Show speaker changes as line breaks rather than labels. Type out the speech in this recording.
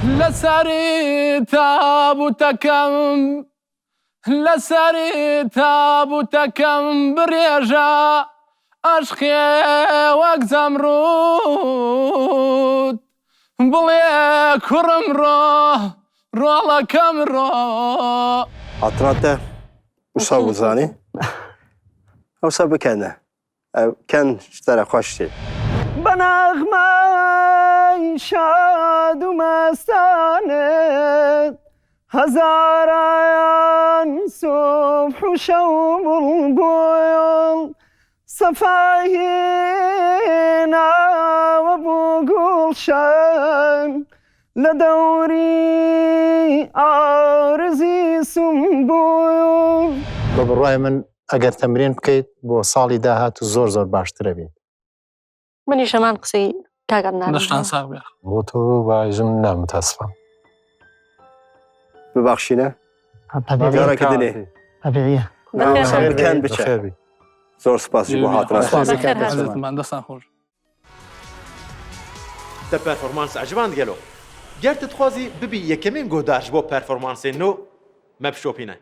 لەسەری تابوتەکەم لەسەری تابوتەکەم بڕێژە ئەشقێ وەک جەمڕوت بڵێ کوڕم ڕۆ ڕۆڵەکەم ڕۆ.
Hatıra te wisa bû zanî. Wisa bikene. Ew ken ji te re xweş tê.
بە نەغمەی شاد و مەستانت هەزاران سوبح و شەو بوڵبوڵ سەفای هێناوە بۆ گوڵشەن لە دەوری ئارزی سومبوڵ.
بە بڕوای من ئەگەر تەمرین بکەیت بۆ ساڵی داهاتوو زۆر زۆر باشترە بیت.
منیش هەمان قسەی کاک عەدنانم
دەستان
هەیە.
ساغ بێ.
بۆ تۆ باژم نا متاسفم.
ببەخشینە جارێکی دنێ.
طبیعیە.
بەخێر
بکەن بچە.
بەخێر بی.
زۆر سپاسی بۆ هاتنە.
سپاس.
بەخێر هاتن.
عزیزمان دەستان خۆش.
Te performans eciband gelo? Ger tu dixwazî bibî yekemîn guhdar ji bo performansên nû, me bişopîne.